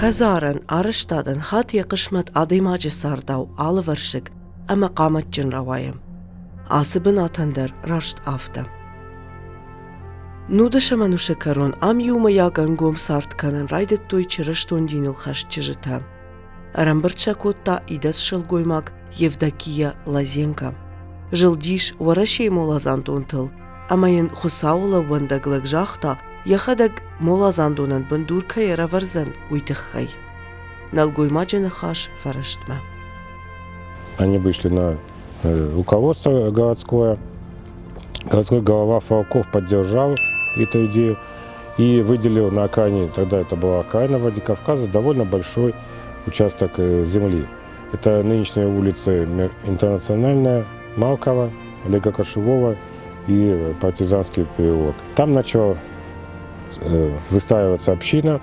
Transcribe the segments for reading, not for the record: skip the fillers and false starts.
Хӕдзарӕн, арӕзтадӕн хатт йӕ хъысмӕт адӕймаджы цардау алывӕрсыг ӕмӕ хъаматджын рауайы. Ацы бынатӕн дӕр раст афтӕ. Нудӕсӕм ӕнусы кӕрон ам иумӕйаг ӕнгом цард кӕнын райдыдтой чырыстон диныл хӕст чызджытӕ. Ӕрӕмбырд сӕ кодта идӕдз сылгоймаг Евдокия Лазенко. Зылдис Уӕрӕсейы моладзандонтыл ӕмӕ йын Хуыцауыл ӕууӕндӕг лӕг загъта, йӕхӕдӕг моладзандонӕн бындур кӕй ӕрӕвӕрдзӕн, уый тыххӕй. Нӕлгоймаджы ныхас фӕрӕстмӕ. Они вышли на руководство городское. Городской голова Фалков поддержал эту идею и выделил на окраине, тогда это была окраина Владикавказа, довольно большой участок земли. Это нынешняя улица Интернациональная, Малкова, Олега Кошевого и Партизанский переулок. Там начала выстраиваться община.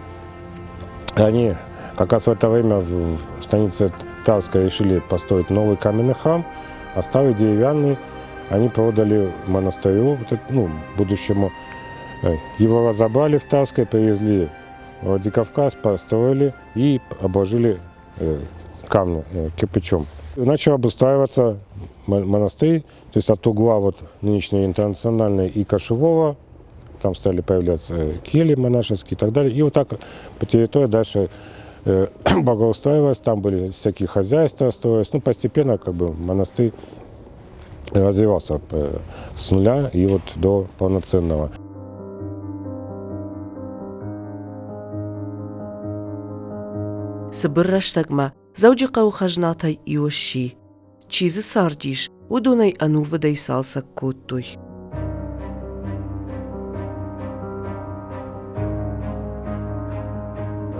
Они как раз в это время в станице Тарской решили построить новый каменный храм, а старый деревянный они продали монастырю, ну, будущему. Его разобрали в Тарской, привезли в Владикавказ, построили и обложили камнем, кирпичом. Начал обустраиваться монастырь, то есть от угла вот нынешней Интернациональной и Кошевого, там стали появляться кельи монашеские и так далее. И вот так по территории дальше благоустраивалось, там были всякие хозяйства строились. Ну, постепенно как бы монастырь развивался с нуля и вот до полноценного. Цыбыр рӕстӕгмӕ Дзӕуджыхъӕуы хӕзнатӕй иу сси. Чи дзы цардис, уыдонӕй ӕнувыдӕй цалцӕг кодтой.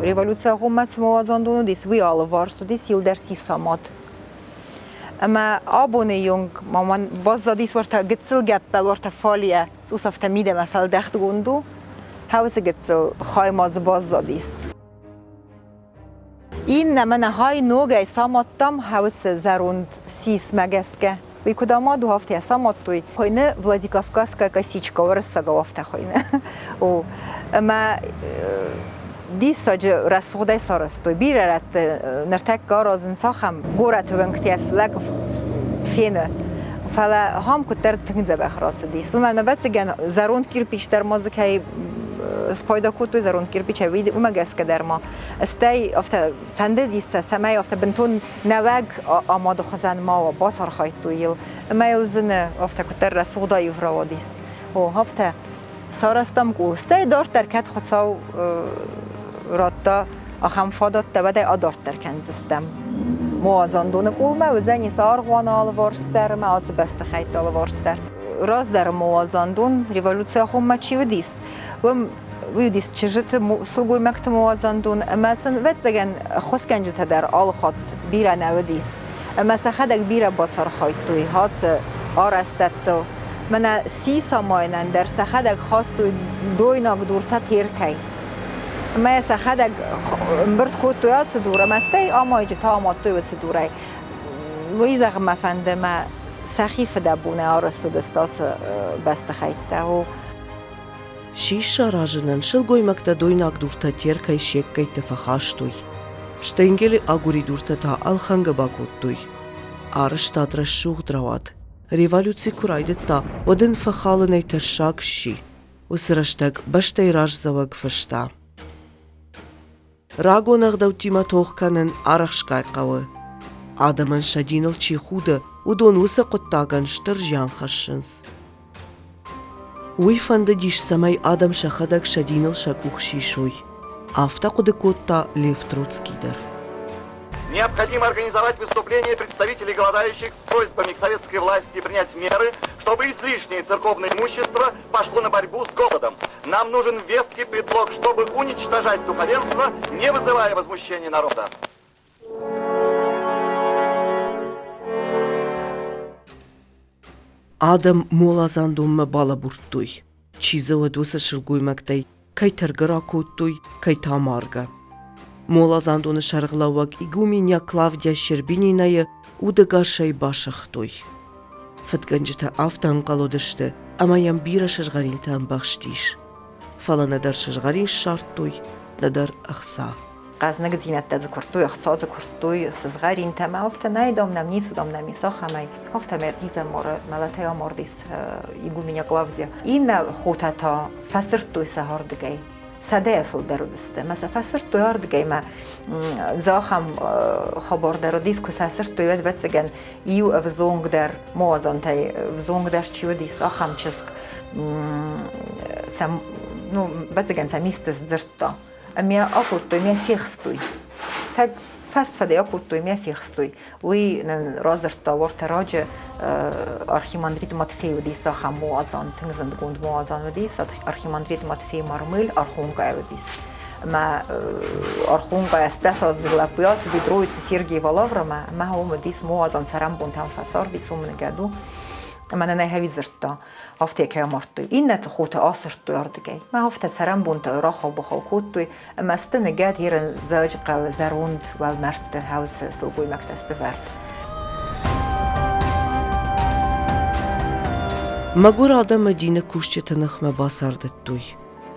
Революцийы агъоммӕ цы моладзандон уыдис, уый алыварс уыдис иуылдӕр сисамад. Ӕмӕ абоны онг ма мӕн баззадис уӕртӕ гыццыл гӕппӕл, уӕртӕ фалийӕ цъус афтӕ мидӕмӕ фӕлдӕхтгонд у. Хӕусы гыццыл хай ма дзы баззадис. Иннӕ мӕнӕ хай ногӕй самадтам хӕусы зӕронд сисмӕ гӕсгӕ. Уый куыд амад у, афтӕ самадтой. Хуыйны Владикавказская косичка, уырыссагау афтӕ хуыйны. О, ӕмӕ диссаджы рӕсугъдӕй сарӕзтой. Бирӕ рӕтты ныртӕккӕ аразынц ахӕм горӕты уӕнгтӕ лӕг фены. Фӕлӕ ахӕм куыддӕр тынг дзӕбӕх рацыдис. Уымӕн, ӕвӕццӕгӕн, зӕронд кирпич дӕр ма дзы кӕй спайда кодтой зӕронд кирпичӕй, уымӕ гӕсгӕ дӕр ма. Стӕй афтӕ фӕндыдис сӕ, цӕмӕй афтӕ бынтон нӕуӕг амады хуызӕн ма уа, бацархайдтой йыл. Ӕмӕ йыл зыны, афтӕ куыддӕр рӕсугъд аив рауадис. О, афтӕ сарӕзтам къул. Стӕй дарддӕр кӕд Хуыцау радта ахӕм фадӕттӕ, уӕд ӕй адарддӕр кӕндзыстӕм. Моадзандоны къулмӕ уыдзӕнис аргъуаны алыварс дӕр ӕмӕ ацы бӕстыхӕйтты алыварс дӕр. Раздӕры моладзандон революцийы агъоммӕ чи уыдис, уым уый уыдис чызджыты, сылгоймӕгты моладзандон ӕмӕ сын, ӕвӕццӕгӕн, ӕххуысгӕнджытӕ дӕр алыхатт бирӕ нӕ уыдис. Ӕмӕ сӕхӕдӕг бирӕ бацархайдтой ацы арӕзтӕдтыл. Мӕнӕ сис амайынӕн дӕр сӕхӕдӕг хастой дойнаг дуртӕ Теркӕй. Ӕмӕ сӕхӕдӕг ӕмбырд кодтой ацы дур ӕмӕ стӕй амайджытӕ амадтой уыцы дурӕй. Уый зӕгъын мӕ фӕнды, мӕ сӕхи фыдӕбонӕй арӕзт уыдысты ацы бӕстыхӕйттӕ. О. Сис саразынӕн сылгоймӕгтӕ дойнаг дуртӕ Теркӕй се ккӕйтты фӕхастой. Штенгелы агуыридуртӕ та ӕлхӕнгӕ бакодтой. Арӕзтад рӕсугъд рауад. Революци куы райдыдта, уӕд ын фӕхӕлынӕй тӕссаг сси. Уыцы рӕстӕг бӕстӕйы раздзӕуӕг фыста: Рагон ӕгъдӕуттимӕ тох кӕнын арӕхсгай хъӕуы. Адӕмӕн сӕ диныл чи худы, уыдон уыцы хъуыддагӕн стыр зиан хӕссынц. Уый фӕндыдис, цӕмӕй адӕм сӕхӕдӕг сӕ диныл сӕ къух сисой. Афтӕ хъуыды кодта Лев Троцкий дӕр. Необходимо организовать выступление представителей голодающих с просьбами к советской власти принять меры, чтобы излишнее церковное имущество пошло на борьбу с голодом. Нам нужен веский предлог, чтобы уничтожать духовенство, не вызывая возмущения народа. Адӕм моладзандонмӕ балӕбурдтой. Чи дзы уыд уыцы сылгоймӕгтӕй, кӕй тӕргӕ ракодтой, кӕй та маргӕ. Моладзандоны сӕргълӕууӕг игуменья Клавдия Щербининайы удӕгасӕй басыгътой. Фыдгӕнджытӕ афтӕ ӕнхъӕл уыдысты, ӕмӕ йӕм бирӕ сызгъӕринтӕ ӕмбӕхст ис. Фӕлӕ нӕдӕр сызгъӕрин ссардтой, нӕдӕр ӕхца. Хъӕзныгдзинӕдтӕ дзы куырдтой, ӕхца дзы куырдтой, сызгъӕринтӕ ӕмӕ афтӕ нӕй, дам, нӕм ницы, дам, нӕм ис ахӕмӕй. Афтӕмӕй хъизӕмары мӕлӕтӕй амардис игуменья Клавдия. Иннӕ хотӕ та фӕсырдтой сӕ ардыгӕй. Сӕдӕйӕ фылдӕр уыдысты. Ӕмӕ сӕ фӕсырдтой ардыгӕй мӕ дзы ахӕм хабар дӕр уыдис, куы сӕ сырдтой, уӕд, ӕвӕццӕгӕн, иу ӕвзонгдӕр моладзантӕй ӕвзонгдӕр чи уыдис, ахӕм чызг сӕм, ну, ӕвӕццӕгӕн сӕм исты сдзырдта. Ӕмӕ акодтой, мӕ фехстой. Тӕг фӕсфӕдӕй акодтой, мӕ фехстой. Уый нын радзырдта уартӕ раджы архимандрит Матфей уыдис ахӕм моладзан, тынг зындгонд моладзан уыдис. Архимандрит Матфей Мармель Архонкӕйы уыдис. Ӕмӕ Архонкӕйӕ стӕсаздзыд лӕппу ацыди Троицы Сергиева лаврамӕ, ӕмӕ уым уыдис моладзан цӕрӕнбонтӕм фӕцардис, уым ныгӕд у. Ӕмӕ нын ӕй хӕви дзырдта, афтӕ кӕй амардтой. Иннӕты хоты асырдтой ардыгӕй. Мӕ афтӕ цӕрӕнбонтӕ рахау-бахау кодтой, ӕмӕ сты ныгӕд ерын Дзӕуджыхъӕуы зӕронд уӕлмӕрдты хӕлцы сылгоймӕгтӕ сты вӕрд. Мӕгуыр адӕмы дины кусджыты ныхмӕ бацардыдтой,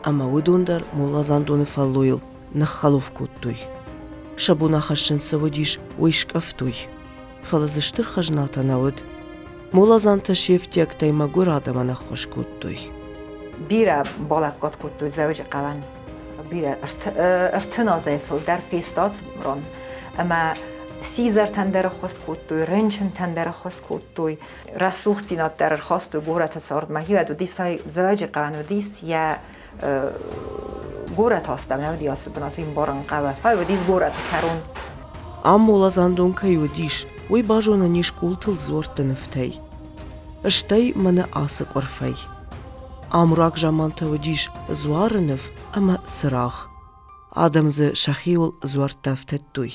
ӕмӕ уыдон дӕр моладзандоны фӕллойыл ныххӕлоф кодтой. Сӕ бон ахӕссын цы уыдис, уый скъӕфтой. Фӕлӕ дзы стыр хӕзнатӕ нӕ уыд. Моладзантӕ се фтиӕгтӕй мӕгуыр адӕмӕн ӕххуыс кодтой. Бирӕ балӕггад кодтой Дзӕуджыхъӕуӕн. Бирӕ ӕртын азӕй фылдӕр фестад рон. Ӕмӕ сидзӕртӕн дӕр ӕххуыс кодтой, рынчынтӕн дӕр ӕххуыс кодтой, рӕсугъддзинад дӕр ӕрхастой горӕты цардмӕ. Хиуӕд уыдис, Дзӕуджыхъӕуӕн уыдис йӕ горӕт астӕу нӕ уыди ацы бынат, уый ӕмбарын хъӕуы. Ай уыдис горӕты кӕрон. Ам моладзандон кӕй уыдис, уый базонӕн ис къултыл дзуӕртты нывтӕй. Стӕй мӕнӕ ацы къуырфӕй. Ам рагзамантӕ уыдис дзуары ныв ӕмӕ цырагъ. Адӕм дзы сӕхиуыл дзуӕрттӕ ӕфтыдтой.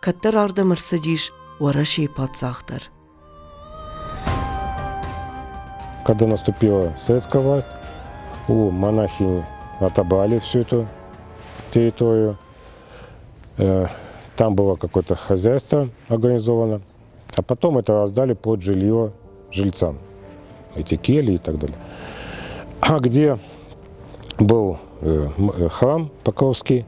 Кӕддӕр ардӕм ӕрцыдис Уӕрӕсейы паддзах дӕр. Когда наступила советская власть, у монахи отобрали всю эту территорию. Там было какое-то хозяйство организовано, а потом это раздали под жилье жильцам, эти кельи и так далее. А где был храм Покровский,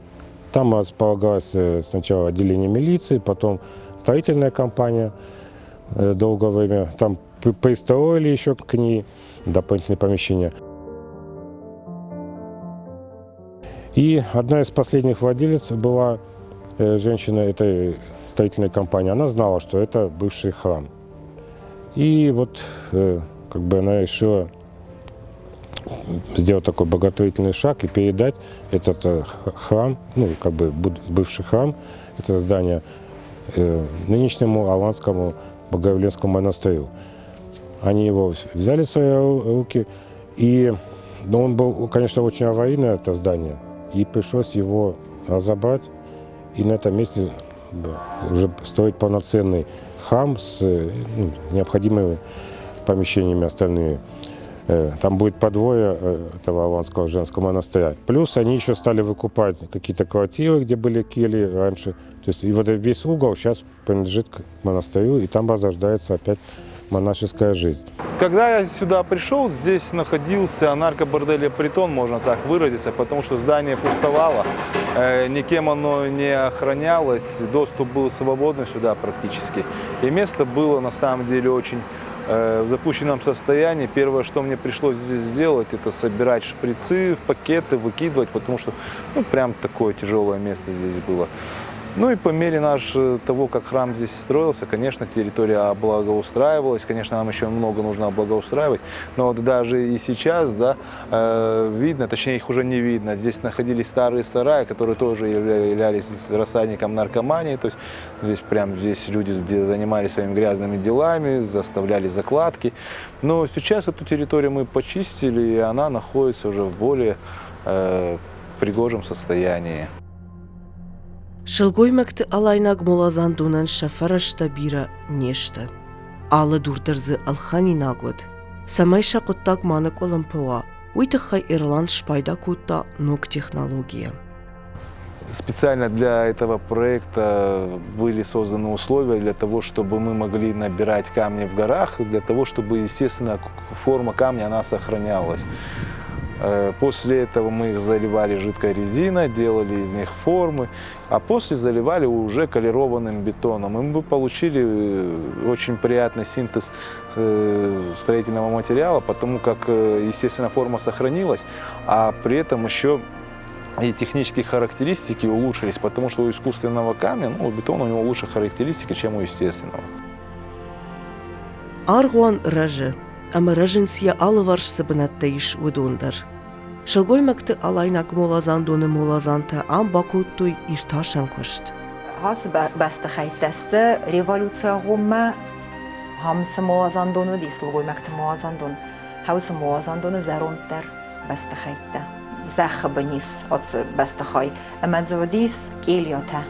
там располагалось сначала отделение милиции, потом строительная компания долгое время. Там пристроили еще к ней дополнительные помещения. И одна из последних владелец была женщина этой строительной компании. Она знала, что это бывший храм. И вот как бы она решила сделать такой благотворительный шаг и передать этот храм, ну, как бы бывший храм, это здание нынешнему Аланскому Богоявленскому монастырю. Они его взяли в свои руки, и ну, он был, конечно, очень аварийное это здание, и пришлось его разобрать, и на этом месте уже строить полноценный храм с ну, необходимыми помещениями остальными. Там будет подвое этого Аланского женского монастыря. Плюс они еще стали выкупать какие-то квартиры, где были кельи раньше. То есть и вот весь угол сейчас принадлежит к монастырю, и там возрождается опять монашеская жизнь. Когда я сюда пришел, здесь находился наркобордель «Притон», можно так выразиться, потому что здание пустовало, никем оно не охранялось, доступ был свободный сюда практически. И место было на самом деле очень в запущенном состоянии. Первое, что мне пришлось здесь сделать, это собирать шприцы в пакеты, выкидывать, потому что ну, прям такое тяжелое место здесь было. Ну и по мере того, как храм здесь строился, конечно, территория облагоустраивалась, конечно, нам еще много нужно облагоустраивать, но вот даже и сейчас, да, видно, точнее их уже не видно, здесь находились старые сараи, которые тоже являлись рассадником наркомании, то есть здесь прям здесь люди занимались своими грязными делами, оставляли закладки, но сейчас эту территорию мы почистили, и она находится уже в более пригожем состоянии. Сылгоймӕгты алайнаг моладзандонӕн сӕ фӕрӕзтӕ бирӕ не сты. Алы дур дӕр дзы ӕлхӕнинаг уыд. Цӕмӕй сӕ хъуыддаг ма ныкъуылымпы уа, уый тыххӕй Ирланд спайда кодта ног технологийӕ. Специально для этого проекта были созданы условия для того, чтобы мы могли набирать камни в горах, для того, чтобы, естественно, форма камня она сохранялась. После этого мы их заливали жидкой резиной, делали из них формы, а после заливали уже колерованным бетоном. И мы получили очень приятный синтез строительного материала, потому как, естественно, форма сохранилась, а при этом еще и технические характеристики улучшились, потому что у искусственного камня, ну, у бетона у него лучше характеристики, чем у естественного. Аргъуан рӕзы, ӕмӕ рӕзынц йӕ алыварс цы бынӕттӕ ис, уыдон дӕр. Сылгоймӕгты алайнаг моладзандоны моладзантӕ ам бакодтой иртасӕн куыст. Ацы бӕстыхӕйттӕ сты революцийы агъоммӕ ам цы моладзандон уыди, сылгоймӕгты моладзандон, уыцы моладзандоны зӕронддӕр бӕстыхӕйттӕ. Зӕххы бын ис ацы бӕстыхай, ӕмӕ дзы уыдис къелиатӕ.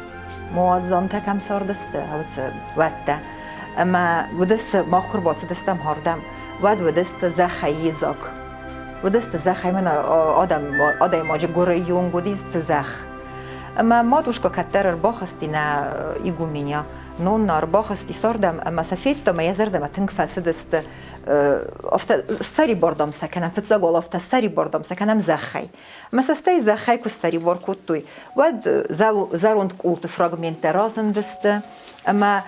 Моладзантӕ кӕм цардысты, уыцы уӕттӕ. Ӕмӕ уыдысты, мах куы рбацыдыстӕм ардӕм, уӕд уыдысты зӕххӕй йедзаг. Уыдысты зӕххӕй мӕнӕ адӕм, адӕймаджы гуыры онг уыдис зӕхх. Ӕмӕ матушка кӕддӕр ӕрбахызти нӕ игуменья, Нонна ӕрбахызти цардӕм ӕмӕ сӕ федта ӕмӕ йӕ зӕрдӕмӕ тынг фӕцыдысты. Афтӕ сӕрибар, дам, сӕ кӕнӕм, фыццаг уал афтӕ сӕрибар, дам, сӕ кӕнӕм зӕххӕй. Ӕмӕ сӕ стӕй зӕххӕй куы ссӕрибар кодтой, уӕд зӕронд къулты фрагменттӕ разындысты ӕмӕ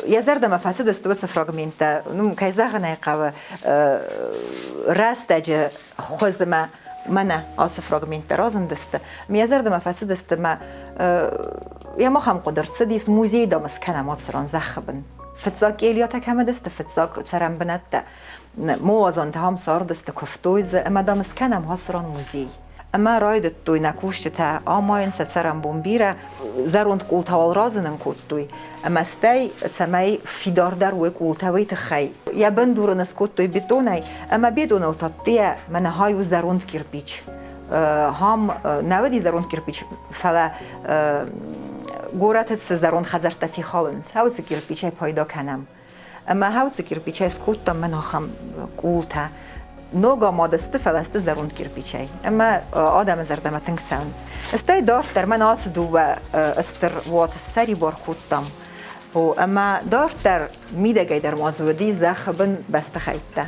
йӕ зӕрдӕмӕ фӕцыдысты уыцы фрагменттӕ, ну, кӕй зӕгъын ӕй хъӕуы, рӕстӕджы хуызмӕ мӕнӕ ацы фрагменттӕ разындысты. Йӕ зӕрдӕмӕ фӕцыдысты мӕ йӕм ахӕм хъуыды рцыдис, музей, дам, скӕнӕм ацы ран зӕххы бын. Фыццаг къелиатӕ кӕм уыдысты, фыццаг цӕрӕнбынӕттӕ. Моладзантӕ ам цардысты, куывтой дзы ӕмӕ, дам, скӕнӕм ацы ран музей. Ӕмӕ райдыдтой нӕ кусджытӕ амайын сӕ цӕрӕнбон бирӕ, зӕронд къултӕ уал разынын кодтой, ӕмӕ стӕй, цӕмӕй фидардӕр уой къултӕ, уый тыххӕй йӕ бындур ын скодтой бетонӕй, ӕмӕ бетоныл тадтийӕ мӕнӕ хай у зӕронд кирпич. Хам нӕ уыди зӕронд кирпич, фӕлӕ горӕты цы зӕронд хӕдзӕрттӕ фехалынц, уыцы кирпичӕй пайда кӕнӕм. Ӕмӕ уыцы кирпичӕй скодтам мӕн ахӕм къултӕ. Ног амад сты, фӕлӕ сты зӕронд кирпичӕй. Ӕмӕ адӕмы зӕрдӕмӕ тынг цӕуынц. Стӕй дарддӕр мӕн ацы дыууӕ стыр уаты ссӕрибар кодтам. О, ӕмӕ дарддӕр мидӕгӕй дӕр ма дзы уыди зӕххы бын бӕстыхӕйттӕ.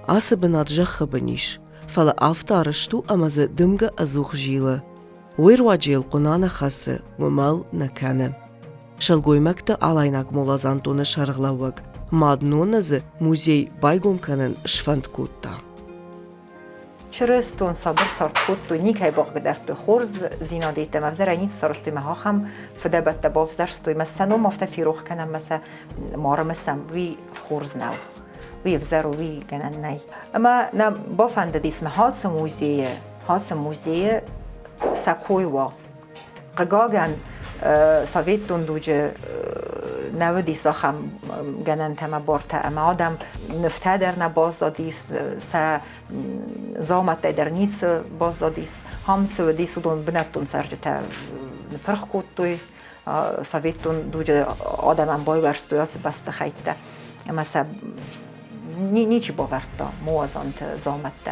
Ацы бынат зӕххы бын ис, фӕлӕ афтӕ арӕзт у ӕмӕ дзы дымгӕ ӕдзух зилы. Уый руаджы йыл хъуына нӕ хӕцы, уымӕл нӕ кӕны. Сылгоймӕгты алайнаг моладзандоны сӕргълӕууӕг мад Нона дзы музей байгом кӕнын сфӕнд кодта. Чырыстон сабыр цард кодтой, никӕй бахъыгдардтой хорздзинад йеддӕмӕ ӕвзӕрӕй ницы сарӕзтой мӕ ахӕм фыдӕбӕттӕ бавзӕрстой мӕ сӕ ном афтӕ ферох кӕнӕм мӕ сӕ ма рымысӕм, уый хорз нӕу. Уый ӕвзӕр у, уый гӕнӕн нӕй. Ӕмӕ нӕ бафӕндыдис мӕ ацы музейы сӕ кой уа. Хъыгагӕн, советон дуджы нӕ уыдис ахӕм гӕнӕнтӕ ӕмӕ бартӕ, ӕмӕ адӕм нывтӕ дӕр нӕ баззадис, сӕ дзаумӕттӕй дӕр ницы баззадис. Ам цы уыдис, уыдон бынӕттон цӕрджытӕ ныппырх кодтой. Советон дуджы адӕмӕн байуӕрстой ацы бӕстыхӕйттӕ ӕмӕ сӕ ничи бавӕрдта моладзанты дзаумӕттӕ.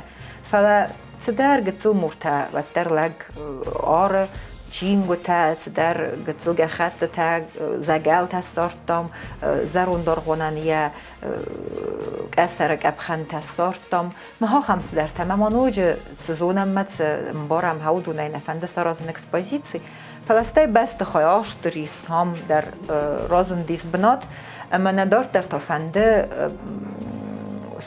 Фӕлӕ цыдӕр гыццыл муртӕ уӕддӕр лӕг ары, чингуытӕ, цыдӕр гыццыл гӕххӕттытӕ, зӕгӕлтӕ ссардтам, зӕронд аргъуанӕн йӕ къӕсӕры къӕпхӕнтӕ ссардтам. Мах ахӕм цыдӕртӕ ӕмӕ ма ноджы цы зонӕм мӕ цы ӕмбарӕм, уыдонӕй нӕ фӕнды саразын экспозици. Фӕлӕ стӕй бӕстыхай астыр ис, ам дӕр разындис бынат, ӕмӕ нӕ дарддӕр та фӕнды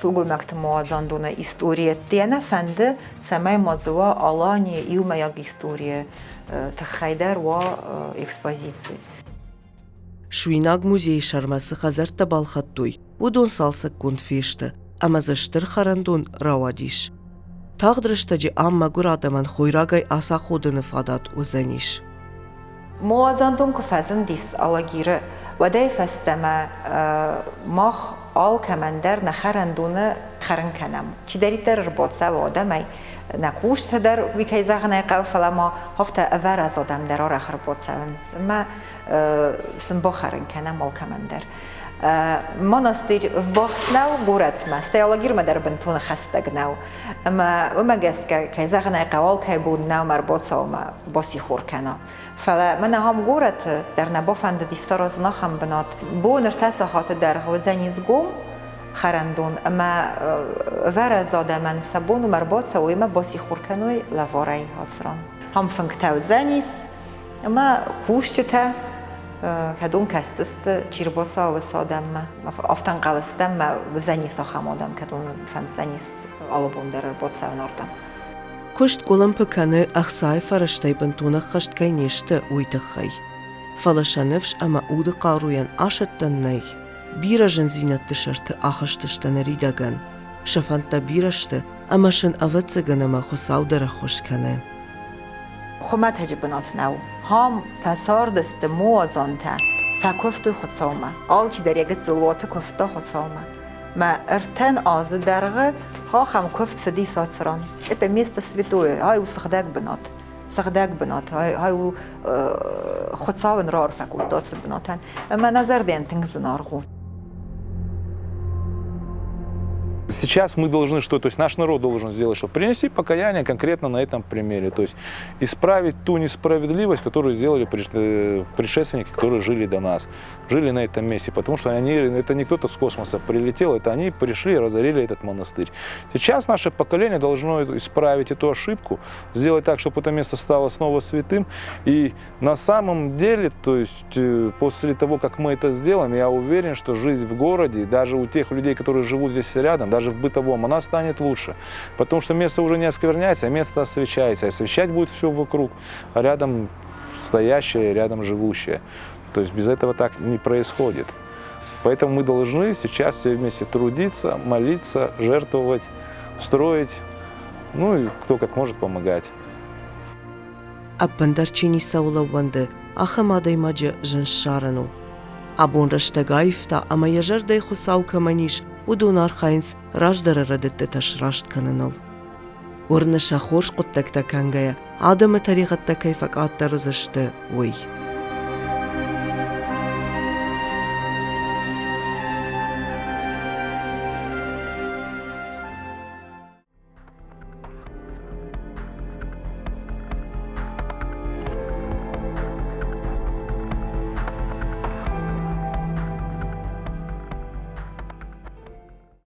сылгоймӕгты моладзандоны историйӕ нӕ фӕнды, цӕмӕй ма дзы уа Аланийы иумӕйаг историйы тыххӕй дӕр уа экспозици. Суинаг музейы сӕрмӕ цы хӕдзӕрттӕ балхӕдтой, уыдон цалцӕггонд фесты ӕмӕ дзы стыр хӕрӕндон рауадис. Тагъд рӕстӕджы ам мӕгуыр адӕмӕн хойрагӕй ацаходыны фадат уыдзӕнис. Моладзандон куы фӕзындис Алагиры, уӕдӕй фӕстӕмӕ мах алкӕмӕн дӕр нӕ хӕрӕндоны хӕрын кӕнӕм. Чидӕриддӕр ӕрбацӕуы адӕмӕй, нӕ кустӕ дӕр уый кӕй зӕгъын ӕй хъӕуы, фӕлӕ ма афтӕ ӕвӕрӕз адӕм дӕр арӕх ӕрбацӕуынц ӕмӕ сын бахӕрын кӕнӕм алкӕмӕн дӕр. Монастырь ввахс нӕу горӕтмӕ, стӕй Алагирмӕ дӕр бынтон хӕстӕг нӕу. Ӕмӕ уымӕ гӕсгӕ, кӕй зӕгъын ӕй хъӕуы, алкӕй бон нӕу ӕмӕ ӕрбацӕуа басихор кӕна. Фӕлӕ мӕнӕ ахӕм горӕты дӕр нӕ бафӕндыдис саразын ахӕм бынат. Бон ӕртӕ сахаты дӕргъы уыдзӕнис гом. Хӕрӕндон ӕмӕ ӕвӕрӕз адӕмӕн сӕ бон уым ӕрбацӕуой ӕмӕ басихор кӕной лӕварӕй ацы ран. Ам фынгтӕ уыдзӕнис ӕмӕ кусджытӕ кӕдон кӕсдзысты, чи рбацӕуы уыцы адӕммӕ. Афтӕ ӕнхъӕл стӕм, мӕ уыдзӕнис ахӕм адӕм, кӕдон фӕнддзӕнис алы бон дӕр ӕрбацӕуын ардӕм. Куыст къуылымпы кӕны, ӕхцайы фӕрӕзтӕй бынтон ӕххӕст кӕй не сты, уый тыххӕй. Фӕлӕ сӕ ныфс ӕмӕ уды хъаруйӕн асӕттӕн нӕй. Бирӕ зындзинӕдты сӕрты ахызтысты ныридӕгӕн. Сӕ фӕндтӕ бирӕ сты ӕмӕ сын, ӕвӕццӕгӕн ӕмӕ Хуыцау дӕр ӕххуыс кӕны. Хуымӕтӕджы бынат нӕу. Хам фӕцардысты моадзантӕ, фӕкуывтой Хуыцаумӕ. Алчидӕр йӕ гыццыл уаты куывта Хуыцаумӕ. Мӕ ӕртӕн азы дӕргъы хахӕм куывд цыди Сацыран. Это место святое, ай у сыгъдӕг бынат. Сыгъдӕг бынат, ай у Хуыцау ын раарфӕ кодта ацы бынатӕн. Ӕмӕ нӕ зӕрдӕйӕн тынг зынаргъ у. Сейчас мы должны что? То есть наш народ должен сделать что? Принести покаяние конкретно на этом примере. То есть исправить ту несправедливость, которую сделали предшественники, которые жили до нас, жили на этом месте. Потому что они, это не кто-то с космоса прилетел, это они пришли и разорили этот монастырь. Сейчас наше поколение должно исправить эту ошибку, сделать так, чтобы это место стало снова святым. И на самом деле, то есть после того, как мы это сделаем, я уверен, что жизнь в городе, даже у тех людей, которые живут здесь рядом, даже в бытовом, она станет лучше. Потому что место уже не оскверняется, а место освещается. Освещать будет все вокруг, а рядом стоящее, рядом живущее. То есть без этого так не происходит. Поэтому мы должны сейчас все вместе трудиться, молиться, жертвовать, строить, ну и кто как может помогать. Ӕппындӕр чи ницӕуыл ӕууӕнды, ахӕм адӕймаджы зын ссарын у. Абон рӕстӕг аивта ӕмӕ йӕ зӕрдӕйы Хуыцау кӕмӕн ис, уыдон архайынц раздӕры рӕдыдтытӕ сраст кӕныныл. Уырны сӕ хорз хъуыддӕгтӕ кӕнгӕйӕ, адӕмы тӕригъӕдтӕ кӕй фӕкъаддӕр уыдзысты, уый.